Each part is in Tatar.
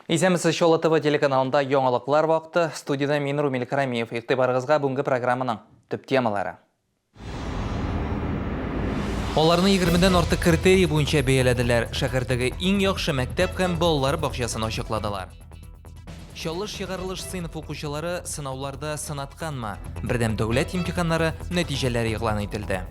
Исәнмесез, Чаллы ТВ телеканалында яңалыклар вакыты. Студиядә мин Румил Карамиев. Игътибарыгызга бүгенге программаның төп темалары. Аларны 20-дән артык критерий буенча бәяләделәр. Шәһәрдәге иң яхшы мәктәп һәм балалар бакчасын ачыкладылар. Чаллы чыгарылыш сыйныф укучылары сынауларда сынатканмы? Бердәм дәүләт имтиханнары нәтиҗәләре игълан ителде.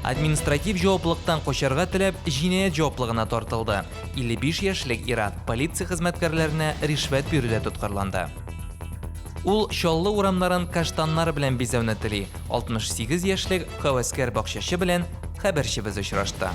Административ җаваплылыктан качарга теләп, җинаять җаваплыгына тартылды. 55 яшьлек ир-ат полиция хезмәткәрләренә ришвәт бирүдә тоткарланды. Ул Чаллы урамнарын каштаннар белән бизәүне тели. 68 яшьлек һәвәскәр бакчачы белән хәбәрчебез очрашты.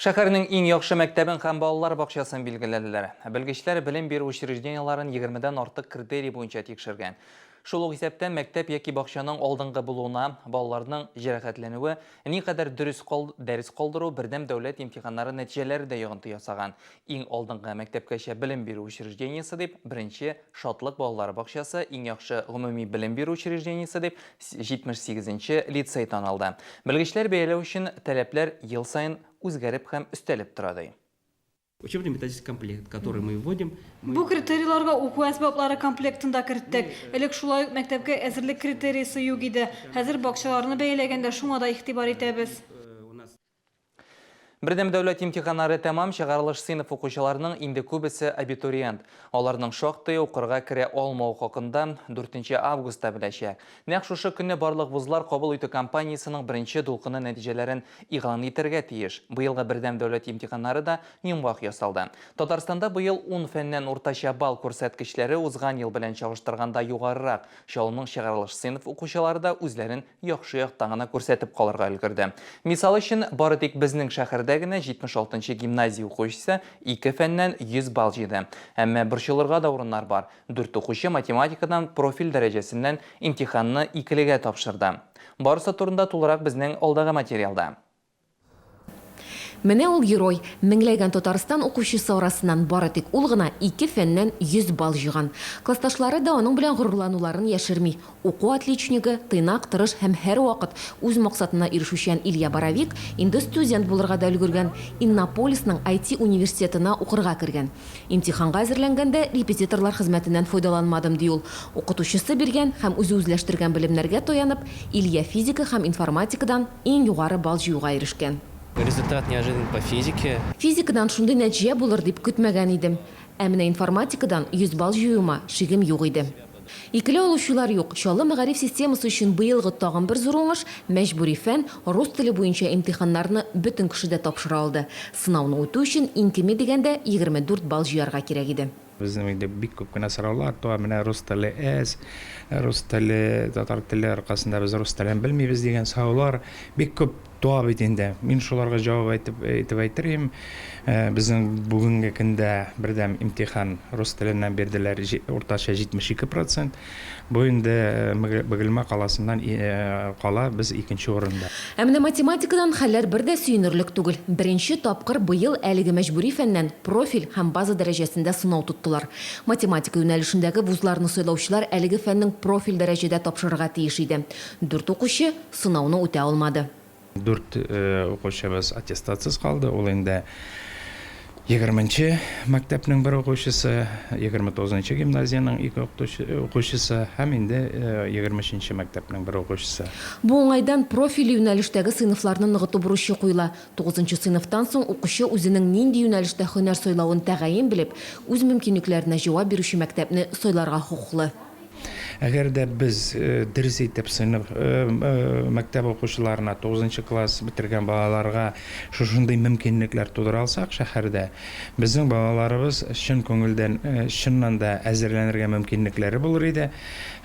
Шәһәрнең иң яхшы мәктәбен һәм балалар бакчасын билгеләделәр. Белгечләр белем бирү учреждениеләрен 20-дән артык критерий буенча тикшергән. Шул ук исәптән мәктәп яки бакчаның алдынгы булуына, балаларның җәрәхәтләнүе, никадәр дөрес кал, дәрес калдыру, бердәм дәүләт имтиханнары нәтиҗәләре дә йогынты ясаган. Иң алдынгы мәктәпкәчә белем бирү учреждениесе дип, беренче Шатлык балалар бакчасы, иң яхшы гомуми белем бирү учреждениесе дип 78 нче лицей танылды. Белгечләр бәяләү өчен таләпләр ел саен үзгәреп һәм өстәлеп тора, ди. Учебно-методический комплект, который мы вводим. Бу критерийларга уку әсбаплары комплектын да керттек. Элек шулай ук мәктәпкә әзерлек критериясе юк иде. Хәзер бакчаларны бәяләгәндә шуңа да игътибар итәбез. Бердәм дәүләт имтиханнары тәмам, чыгарылыш сыйныф укучыларының инде күбесе абитуриент. Аларның шактые укырга керә алмавы хакында 4 августта беләчәк. Нәкъ шушы көнне барлык вузлар кабул итү кампаниясенең беренче дулкыны нәтиҗәләрен игълан итәргә тиеш. Быелгы бердәм дәүләт имтиханнары да йомгак ясалды. Татарстанда быел ун фәннән уртача балл күрсәткечләре узган ел белән чагыштырганда югарырак. Чаллының чыгарылыш сыйныф укучылары да үзләрен яхшы яктан гына күрсәтеп калырга өлгерде. Мисал өчен, бары тик безнең шәһәрдә генә 76 нчы гимназия укучысы ике фәннән 100 балл җыйды. Әмма борчылырга да урыннар бар. Дүрт укучы математикадан профиль дәрәҗәсеннән имтиханны икелегә тапшырды. Барысы турында тулырак безнең алдагы материалда. Менә ул герой! Меңләгән Татарстан укучысы арасыннан бары тик ул гына ике фәннән 100 балл җыйган. Классташлары да аның белән горурлануларын яшерми. Уку отличнигы, тыйнак, тырыш һәм һәрвакыт үз максатына ирешүчән Илья Боровик инде студент булырга да өлгергән, Иннополисның IT-университетына укырга кергән. Имтиханга әзерләнгәндә репетиторлар хезмәтеннән файдаланмадым, ди ул. Укытучысы биргән һәм үзе үзләштергән белемнәргә таянып, Илья физика һәм информатикадан иң югары балл җыюга ирешкән. Результат неожиданный по физике. Физикадан шундый нәтиҗә булыр дип көтмәгән идем. Ә менә информатикадан 100 балл җыюыма шигем юк иде. Икеле алучылар юк. Чаллы мәгариф системасы өчен быелгы тагын бер зур уңыш, мәҗбүри фән, рус теле буенча имтиханнарны бөтен кеше дә тапшыра алды. Сынауны үтү өчен иң кими дигәндә 24 балл җыярга кирәк иде. Безнең инде бик күп кенә сораулар туа, менә рус теле әз, рус теле, татар теле аркасында без рус телен белмибез дигән сораулар бик күп туа бит инде. Мин шуларга җавап әйтеп, итеп әйтер идем. Безнең бүгенге көндә бердәм имтихан рус теленнән бирделәр уртача 72 процент. Бу инде Бөгелмә каласыннан кала без икенче урында. Ә менә математикадан хәлләр бер дә сөенерлек түгел. Беренче тапкыр быел әлеге мәҗбүри фәннән профиль һәм база дәрәҗәсендә сынау тоттылар. Математика юнәлешендәге вузларны сайлаучылар әлеге фәннең профиль дәрәҗәдә тапшырырга тиеш иде. Дүрт укучы сынауны үтә алмады. Дүрт укучыбыз аттестатсыз калды. Ул инде егерменче мәктәпнең бер укучысы, 29 нчы гимназиянең ике укучысы һәм инде 23 нче мәктәпнең бер укучысы. Бу уңайдан профильле юнәлештәге сыйныфларны ныгыту бурычы куела. Тугызынчы сыйныфтан соң укучы үзенең нинди юнәлештә һөнәр сайлавын тәгаен белеп, үз мөмкинлекләренә җавап бирүче мәктәпне сайларга хокуклы. Әгәр дә без дөрес итеп сыйныф, мәктәп укучыларына, тугызынчы класс бетергән балаларга шушындый мөмкинлекләр тудыра алсак шәһәрдә, безнең балаларыбыз чын күңелдән, чыннан да әзерләнергә мөмкинлекләре булыр иде.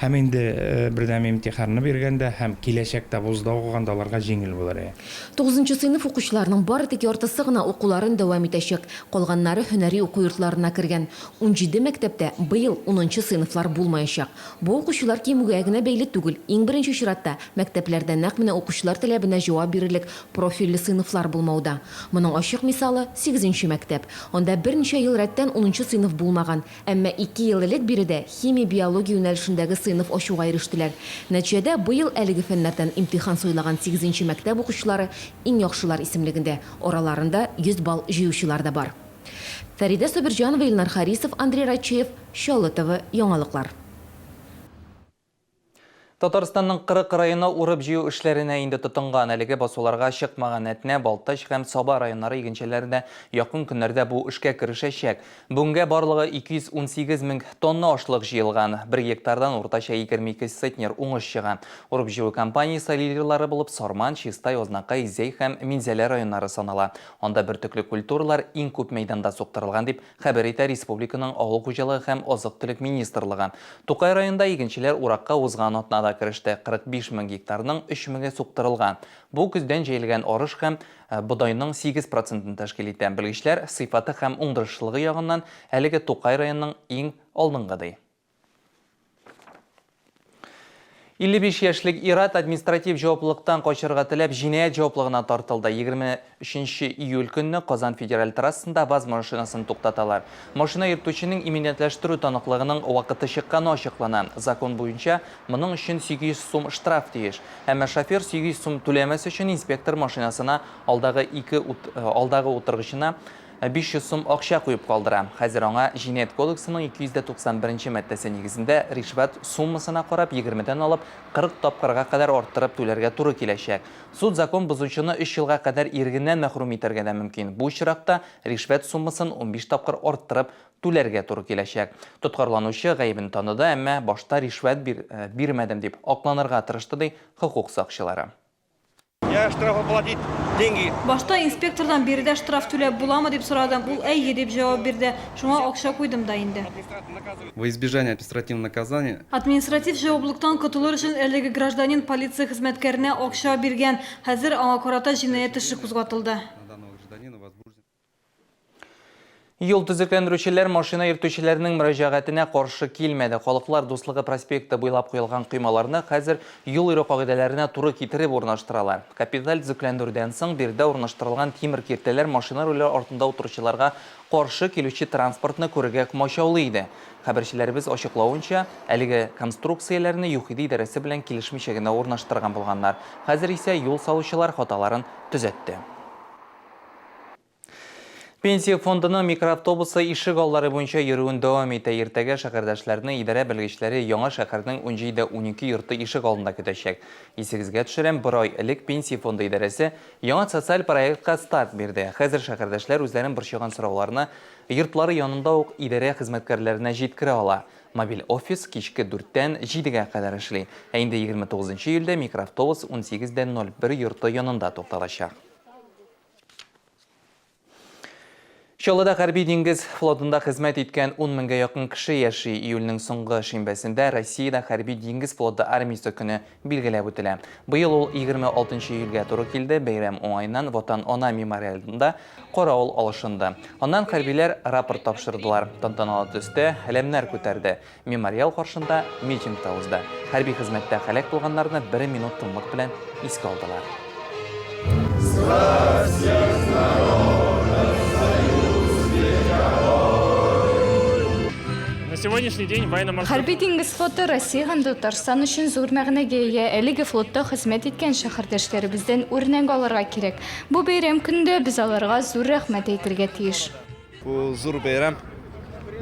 Һәм инде бердәм имтиханны биргәндә һәм киләчәктә вузда укыганда аларга җиңел булыр иде. Тугызынчы сыйныф укучыларының бары тик яртысы гына укуларын дәвам итәчәк, калганнары һөнәри уку йортларына кергән. 17 мәктәптә быел унынчы сыйныфлар булмаячак. Бу укучылар. укучылар кимүгә генә бәйле түгел. Иң беренче чиратта, мәктәпләрдә нәкъ менә укучылар таләбенә җавап бирерлек профильле сыйныфлар булмауда. Моның ачык мисалы, сигезенче мәктәп. Анда берничә ел рәттән унынчы сыйныф булмаган. Әмма ике ел элек биредә химия-биология юнәлешендәге сыйныф ачуга ирештеләр. Нәтиҗәдә, быел әлеге фәннәрдән имтихан сайлаган сигезенче мәктәп укучылары иң яхшылар исемлегендә, араларында 100 балл җыючылар да бар. Фәридә Сабирҗанова, Илнар Харисов, Андрей Рачеев, Чаллы ТВ, яңалыклар. Татарстанның 40 районы урып-җыю эшләренә инде тотынган. Әлеге басуларга чыкмаган Әтнә, Балтач һәм Саба районнары игенчеләре дә якын көннәрдә бу эшкә керешәчәк. Бүгенгә барлыгы 218 мең тонна ашлык җыелган. Бер гектардан уртача 22 центнер уңыш чыга. Урып-җыю кампаниясе лидерлары булып Сарман, Чистай, Азнакай, Зәй һәм Минзәлә районнары санала. Анда бөртекле культуралар иң күп мәйданда суктырылган, дип Хәбәр итә республиканың Авыл хуҗалыгы һәм азык-төлек министрлыгы. Тукай районында игенчеләр уракка узган атнада кереште. 45 мең гектарның өч меңе суктырылган. Бу көздән җәелгән арыш һәм бодайның 8 процентын тәшкил итә. Белгечләр сыйфаты һәм уңдырышлылыгы ягыннан әлеге Тукай районының иң алдынгы ди. 55 яшьлек ир-ат административ җаваплылыктан качарга теләп җинаять җаваплыгына тартылды. 23 июль көнне Казан федераль трассасында ВАЗ машинасын туктаталар. Машина йөртүченең иминиятләштерү таныклыгының вакыты чыкканы ачыклана. Закон буенча, моның өчен 800 сум штраф тиеш. Әмма шофер 800 сум түләмәс өчен инспектор машинасына алдагы ике алдагы утыргычына 500 сум акча куеп калдыра. Хәзер аңа Җинаять кодексының 291 нче маддәсе нигезендә ришвәт суммасына карап егермедән алып 40 тапкырга кадәр арттырып түләргә туры киләчәк. Суд закон бозучыны өч елга кадәр ирегеннән мәхрүм итәргә дә мөмкин. Бу очракта ришвәт суммасын 15 тапкыр арттырып түләргә туры киләчәк. Тоткарланучы гаебен таныды, әмма башта ришвәт бирмәдем дип акланырга тырышты, ди хокук сакчылары. Я штраф оплатить деньги. Башта инспектордан биредә штраф түләп буламы дип сорадым, ул әйе дип җавап бирде. Шуңа акча куйдым да инде. Во избежание административного наказания. Административ җаваплылыктан котылыр өчен әлеге гражданин полиция хезмәткәренә акча биргән. Хәзер аңа карата җинаять эше кузгатылды. Юл төзекләндерүчеләр машина йөртүчеләрнең мөрәҗәгатенә каршы килмәде. Халыклар дуслыгы проспекты буйлап куелган коймаларны хәзер юл йөрү кагыйдәләренә туры китереп урнаштыралар. Капиталь төзекләндерүдән соң биредә урнаштырылган тимер киртәләр машина руле артында утыручыларга каршы килүче транспортны күрергә комачаулый иде. Хәбәрчеләребез ачыклавынча, әлеге конструкцияләрне ЮХИДИ идарәсе белән килешмичә генә урнаштырган булганнар. Хәзер исә юл салучылар хаталарын төзәтте. Пенсия фондының микроавтобусы ишек аллары буенча йөрүен дәвам итә. Иртәгә шәһәрдәшләрне идарә белгечләре яңа шәһәрнең 17.12 йорты ишек алдында көтәчәк. Исегезгә төшерәм, бер ай элек Пенсия фонды идарәсе яңа социаль проектка старт бирде. Хәзер шәһәрдәшләр үзләрен борчыган сорауларны йортлары янында ук идарә хезмәткәрләренә җиткерә ала. Мобиль офис кичке дүрттән җидегә кадәр эшли. Ә инде 29 июльдә микроавтобус 18.01 йорты янында тукталачак. Чаллыда хәрби диңгез флотында хезмәт иткән 10 меңгә якын кеше яши. Июльнең соңгы шимбәсендә Россиядә хәрби диңгез флоты армиясе көне билгеләп үтелә. Быел ул 26 июльгә туры килде. Бәйрәм уңаеннан Ватан-Ана мемориалында каравыл алышынды. Аннан хәрбиләр рапорт тапшырдылар. Тантаналы төстә әләмнәр күтәрде. Мемориал каршында митинг та узды. Хәрби хезмәттә һәлак булганнарны бер минут тынлык белән искә алдылар. Хәрби диңгез флоты Россия һәм Татарстан өчен зур мәгънәгә ия. Әлеге флотта хезмәт иткән шәһәрдәшләребездән үрнәк алырга кирәк. Бу бәйрәм көнендә без аларга зур рәхмәт әйтергә тиеш. Бу зур бәйрәм,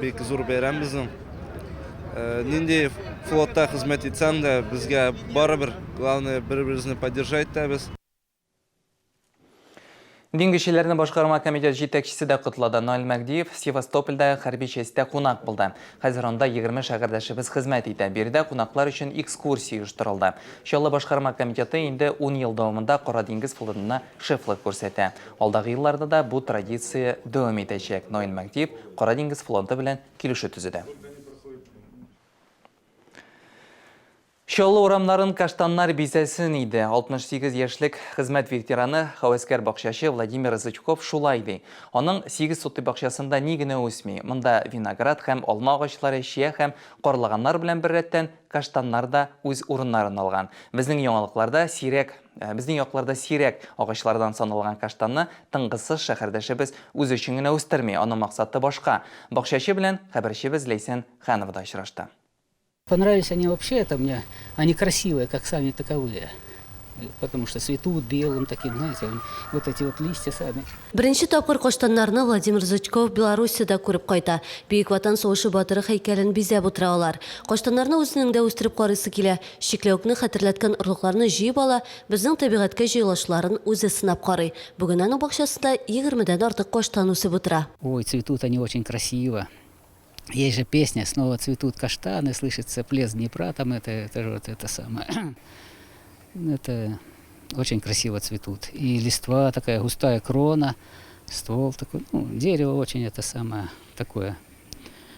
бик зур бәйрәм безнең. Нинди флотта хезмәт итсәң дә, безгә барыбер, главное, бер-беребезне поддержать итәбез. Диңгезчеләрне башкарма комитет җитәкчесе дә котлады. Наил Мәһдиев Севастопольдәге хәрби частьтә кунак булды. Хәзер анда 20 шәһәрдәшебез хезмәт итә. Биредә кунаклар өчен экскурсия оештырылды. Чаллы башкарма комитеты инде ун ел дәвамында Кара диңгез флотына шефлык күрсәтә. Алдагы елларда да бу традиция дәвам итәчәк. Наил Мәһдиев Кара диңгез флоты белән килешү төзеде. Чаллы урамнарын каштаннар бизәсен иде. 68 яшьлек хезмәт ветераны, һәвәскәр бакчачы Владимир Зычков шулай ди. Аның 8 сотый бакчасында ни генә үсми. Монда виноград һәм алма агачлары, чия һәм карлыганнар белән беррәттән каштаннар да үз урыннарын алган. Безнең яңалыкларда сирәк Безнең якларда сирәк агачлардан саналган каштанны тынгысыз шәһәрдәшебез үзе өчен генә үстерми, аның максаты башка. Бакчачы белән хәбәрчебез Ләйсән Ханова да очрашты. Понравились они вообще, это мне, они красивые, как сами таковые, потому что цветут белым таким, знаете, вот эти вот листья сами. Беренче тапкыр каштаннарны Владимир Зычков Белоруссиядә күреп кайта. Бөек Ватан сугышы батыры һәйкәлен бизәп утыра алар. Каштаннарны үзенең дә үстереп карыйсы килә. Чикләвекне хәтерләткән орлыкларны җыеп ала, безнең табигатькә җайлашларын үзе сынап карый. Бүген аның бакчасында егермедән артык каштан үсеп утыра. Ой, цветут они очень красиво. Есть же песня Снова цветут каштаны, слышится плеск Днепра, там это, это же вот это самое. Это очень красиво цветут. И листва такая густая крона, ствол такой, ну, дерево очень это самое такое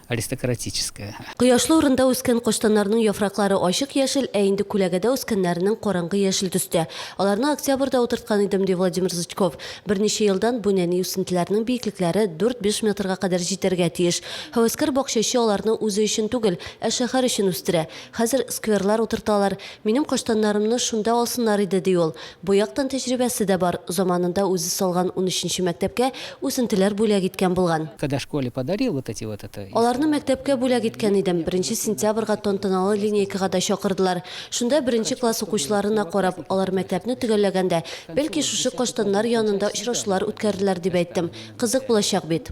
аристократическое. Кояшлы урында үскән каштаннарның яфраклары ачык яшел, ә инде күләгәдә үскәннәренең караңгы яшел төстә. Аларны октябрьдә утырткан идем, ди Владимир Зычков. Берничә елдан бу нәни үсентеләрнең биеклекләре дүрт-биш метрга кадәр җитәргә тиеш. Һәвәскәр бакчачы аларны үзе өчен түгел, ә шәһәр өчен үстерә. Хәзер скверлар утырталар. Минем каштаннарымны шунда алсыннар иде, ди ул. Бу яктан тәҗрибәсе дә бар, заманында үзе салган унөченче мәктәпкә үсентеләр бүләк иткән булган. Когда школе подарил вот эти вот это. Аларны мәктәпкә бүләк иткән идем. Беренче сентябрьгә тантаналы линейкага да чакырдылар. Шунда беренче класс укучыларына карап, алар мәктәпне төгәлләгәндә, бәлки шушы каштаннар янында очрашулар үткәрерләр дип әйттем. Кызык булачак бит.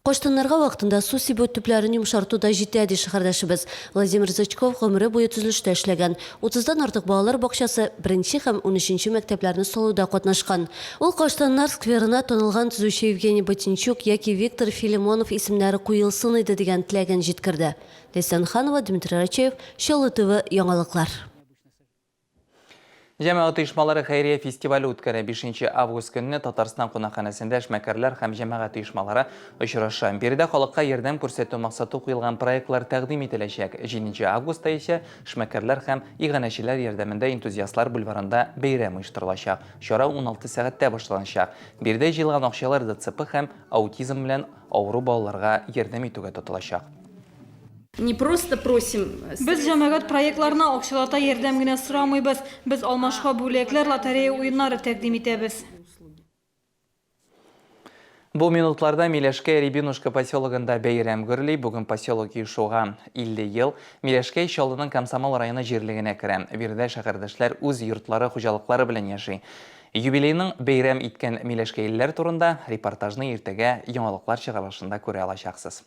Каштаннарга вакытында су сибү, төпләрен йомшарту да җитә, ди шәһәрдәшебез. Владимир Зычков гомере буе төзелештә эшләгән. Утыздан артык балалар бакчасы, беренче һәм унөченче мәктәпләрне салуда катнашкан. Ул Каштаннар скверына танылган төзүче Евгений Ботинчук яки Виктор Филимонов исемнәре куелсын иде дигән теләген җиткерде. Ләйсән Ханова, Дмитрий Рачеев, Чаллы ТВ, яңалыклар. Җәмәгать оешмалары хәйрия фестивале үткәрә. 5 август көнне Татарстан кунакханәсендә эшмәкәрләр һәм җәмәгать оешмалары очраша. Биредә халыкка ярдәм күрсәтү максаты куелган проектлар тәкъдим ителәчәк. 7 августта исә эшмәкәрләр һәм иганәчеләр ярдәмендә Энтузиастлар бульварында бәйрәм оештырылачак. Чара 16 сәгатьтә башланачак. Биредә җыелган акчалар ДЦП һәм аутизм белән авыру балаларга ярдәм итүгә тотылачак. Не просто просим. Без җәмәгать проектларына акчалата ярдәм генә сорамыйбыз, без алмашка бүләкләр, лотерея уеннары тәкъдим итәбез. Бу минутларда Миләшкәй Рябинушка поселогында бәйрәм гөрли. Бүген поселок оешуга 50 ел. Миләшкәй Чаллының Комсомол районы җирлегенә керә. Биредә шәһәрдәшләр үз йортлары, хуҗалыклары белән яши. Юбилейның бәйрәм иткән миләшкәйлеләр турында репортажны иртәгә яңалыклар чыгарылышында күрә алачаксыз.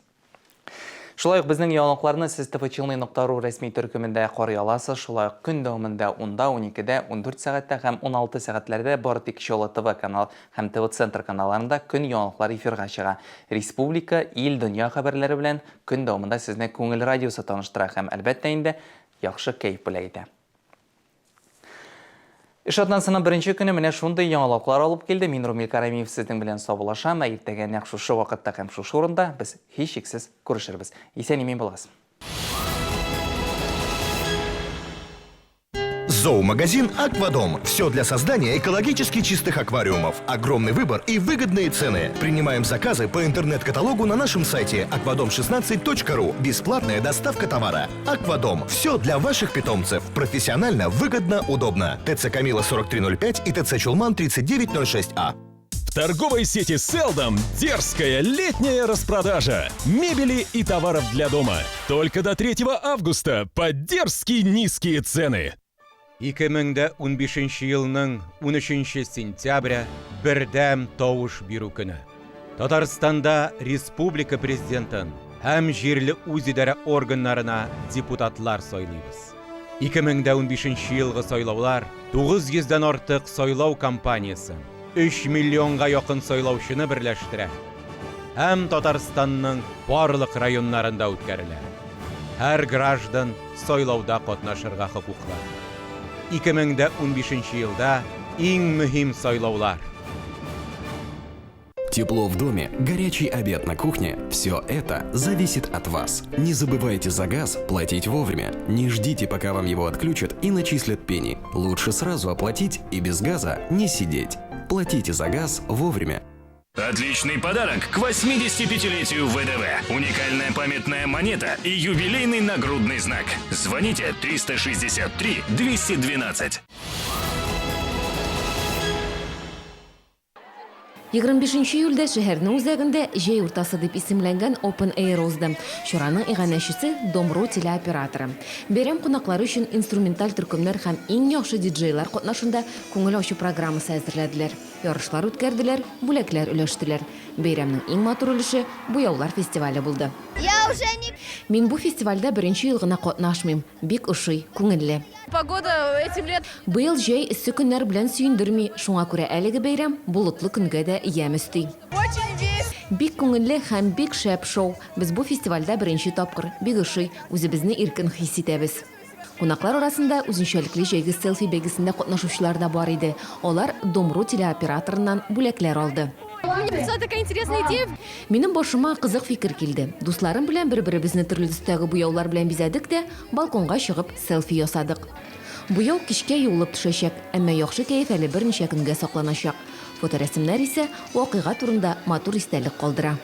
Шулай ук безнең яңалыкларны сез tvchilny.ru рәсми төркемендә карый аласыз. Шулай ук көн дәвамында 10-да, 12-дә, 14 сәгатьтә һәм 16 сәгатьләрдә бары тик Чаллы ТВ канал һәм ТВ-центр каналларында көн яңалыклар эфирга чыга. Республика, ил, дөнья хәбәрләре белән көн дәвамында сезне Күңел радиосы таныштыра һәм, әлбәттә инде, яхшы кәеф бүләк итә. Эш атнасының беренче көне менә шундый яңалыклар алып килде. Мин Румил Карамиев сезнең белән саубуллашам. Ә иртәгә нәкъ шушы вакытта һәм шушы урында без һичшиксез күрешербез. Исән-имин булыгыз. Зоомагазин «Аквадом». Все для создания экологически чистых аквариумов. Огромный выбор и выгодные цены. Принимаем заказы по интернет-каталогу на нашем сайте akvadom16.ru. Бесплатная доставка товара. «Аквадом». Все для ваших питомцев. Профессионально, выгодно, удобно. ТЦ «Камила» 4305 и ТЦ «Чулман» 3906А. В торговой сети «Селдом» дерзкая летняя распродажа мебели и товаров для дома. Только до 3 августа по дерзкие низкие цены. 2015 елның 13 сентябре бердәм тавыш бирү көне. Татарстанда республика президентын һәм җирле үзидарә органнарына депутатлар сайлыйбыз. 2015 елгы сайлаулар 900 дән артык сайлау кампаниясен, 3 миллионга якын сайлаучыны берләштерә һәм Татарстанның барлык районнарында үткәрелә. Һәр граждан сайлауда катнашырга хокуклы. 2015 елда иң мөһим сайлаулар. Тепло в доме, горячий обед на кухне – все это зависит от вас. Не забывайте за газ платить вовремя. Не ждите, пока вам его отключат и начислят пени. Лучше сразу оплатить и без газа не сидеть. Платите за газ вовремя. Отличный подарок к 85-летию ВДВ. Уникальная памятная монета и юбилейный нагрудный знак. Звоните 363 212. 25 июльдә шәһәрнең үзәгендә Җәй уртасы дип исемләнгән Open Air узды. Чараның иганәчесе, Домру телеоператоры. Бәйрәм кунаклары өчен инструменталь төркемнәр һәм иң яхшы диджейлар катнашында күңел ачу программасы әзерләделәр. Ярышлар үткәрделәр, бүләкләр өләштеләр. Бәйрәмнең иң матур өлеше буяулар фестивале булды. Я уже не. Мин бу фестивальдә беренче ел гына катнашмыйм. Бик ошый, күңелле. Погода этим лет. Быел җәй эссе көннәр белән сөендерми, шуңа күрә әлеге бәйрәм болытлы көнгә дә ямь өсти. Очень весело. Бик күңелле һәм бик шәп шоу. Без бу фестивальдә беренче тапкыр. Бик ошый, үзебезне иркен хис итәбез. Кунаклар арасында үзенчәлекле җәйге селфи бәйгесендә катнашучылар да бар иде. Алар Домру телеоператорыннан бүләкләр алды. Мне пришла такая интересная идея. Минем башыма кызык фикер килде. Дусларым белән бер-беребезне төрле төстәге буяулар белән бизәдек тә, балконга чыгып селфи ясадык. Буяу кичкә юылып төшәчәк, әмма яхшы кәеф әле берничә көнгә сакланачак. Фоторәсемнәр исә вакыйга турында матур истәлек калдыра.